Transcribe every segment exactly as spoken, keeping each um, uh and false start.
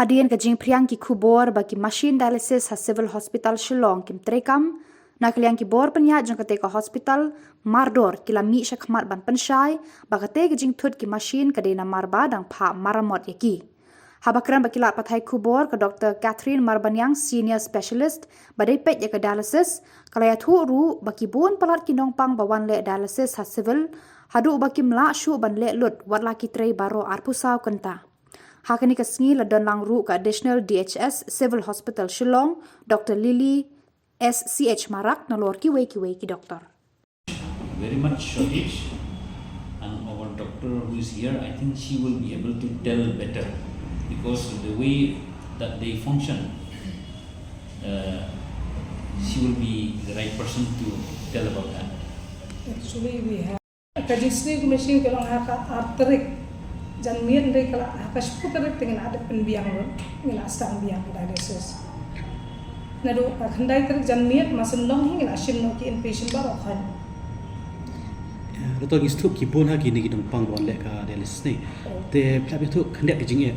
Hadien ka jingphriang ki khubor ba ki machine dialysis ha Civil Hospital Shillong kim treikam, na ka liang ki bor pynïaid jong katei ka hospital mardor ki la mih shakhmat ban pynshai ba katei ka jingthut ki machine ka dei namar ba dang phah maramot ïa ki. Haba kren bad ki lad pathai khubor, ka Doctor Catherine Marbaniang, Senior Specialist ba dei peit ïa ka dialysis, ka la ïathuh ruh ba ki bun palat ki nongpang ba wan leh dialysis ha Civil haduh ba kim lah shuh ban leh lut wat la ki trei baroh arphew saw kynta. Ha kane ka sngi la don lang ruh ka Additional D H S Civil Hospital Shillong, Doctor Lily S C H Marak, nalor kiwei kiwei ki doktor. Very much shortage, and our doctor who is here, I think she will be able to tell better, because the way that they function, uh, she will be the right person to tell about that. Actually, we have ka jingsniew ka machine ka long ha ka ar tarik janmiet, hynrei ka la ha ka shiphew tarik te ngi la dep pynbiang lut, ngi la sdang biang dialysis. Naduh ka khyndai tarik janmiet, ma shen long hi ngi la shim noh ki inpatient baroh khoit. Ruh to ngi sngewthuh ki bun ha kine ki nongpang ba wan leh ka dialysis ne. Te phi hap ïathuh khyndiat ka jingeh.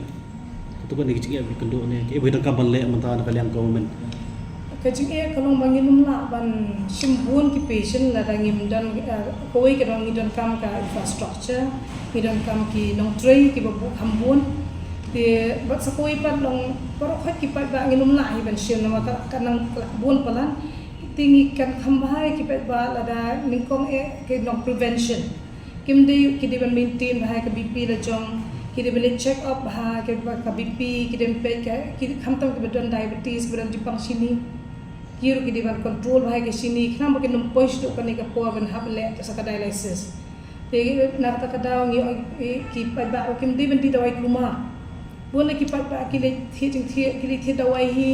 Kato kane ka jingeh kaba kynduh ne, kiei ba ki donkam ban leh mynta na ka liang government? Ka jingeh ka long ba ngin ym lah ban shim bun ki patient lada ngim don, eh, kawei ka dei ngi donkam ka infrastructure, ngi donkam ki nongtrei kiba buh kham bun. Te bad sa kawei pat long baroh khoit ki paidbah ngin ym lah hi ban shim namar ka, ka nang bun palat. Te ngi kan kham bha ïa ki paidbah lada nyngkong eh ki long prevention. Kim dei, ki dei ban maintain bha ïa ka B P la jong, ki dei ban leit check up bha ïa ka, ka B P, ki dei ban peit ka, ki, khamtam kiba don diabetes, kiba don jingpang shini. Ki ruh ki dei ban control bha ïa ka shini, khnang ba kin ym poi shaduh kane ka por ban hap leh sa ka dialysis. Te na kata ka daw ngi ong, eh, ki paidbah ruh kim dei ban die dawai kulmar. Bun na ki paidbah ki leit thied jingthied, ki leit thied dawai hi,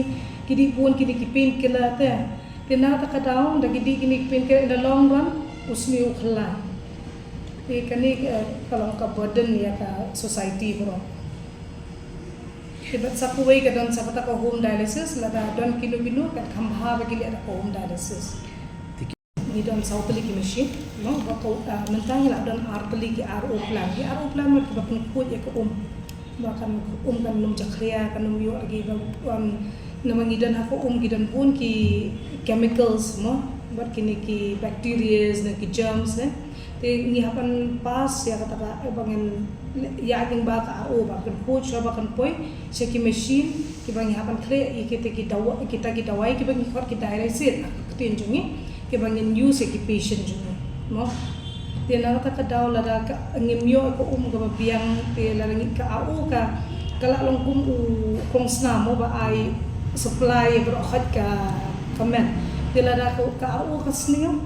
ki die bun kine ki painkiller te. Te na kata ka daw da ki die kine ki painkiller in the long run u sniew u khlaiñ. Te kane, eh, ka long ka burden ïa ka society baroh. Te bad sa kawei ka don sa kata ka home dialysis, lada don kino kino kan kham bha ba ki leh da ka home dialysis. Ngi don saw tylli ki machine, no, ba ka, ah, mynta ngi la don ar tylli ki R O plant. Ki R O plant mut kiba pynkhuid ïa ka um. Ba kan um kan ym jakhlia, kan ym ïoh agi ba, um, namar ngi don ha ka um ki don bun ki chemicals mo, bad kine ki bacterias ne ki germs ne. Te ngi hap ban pass ïa kata ka, ba ngin ïa lyngba ka R O ba kan poi sha, ba kan poi sha ki machine kiba ngi hap ban khleh ïa kita ki dawa, kita ki dawai kiba ngi khot ki dialysis ha ka ktien jong ngi, kiba ngin use ïa ki patient jong ngi mo. Te na kata ka daw lada ka ngim ïoh ka um kaba biang, te lada ngi ka R O ka, ka la long kum u kongsnam mo ba ai supply baroh khoit ka, ka met. Te lada ka, ka R O ka sniew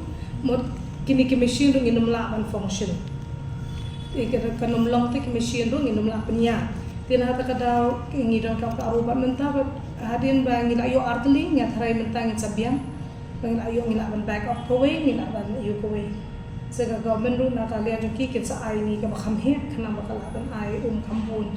mo, kine ki machine ruh ngin ym lah ban function. Te ka, kan ym long te ki machine ruh ngin ym lah pynïaid. Te na kata ka daw ngi donkam ka R O bad mynta bad hadien ba ngi la ïoh ar tylli, ngi tharai mynta ngin sa biang. Ba ngi la ïoh, ngi lah ban back up kawei, ngi lah ban ïoh kawei. Sa ka government ruh na ka liang jong ki kin sa ai ngi kaba kham heh, khnang ba ka lah ban ai um kham bun.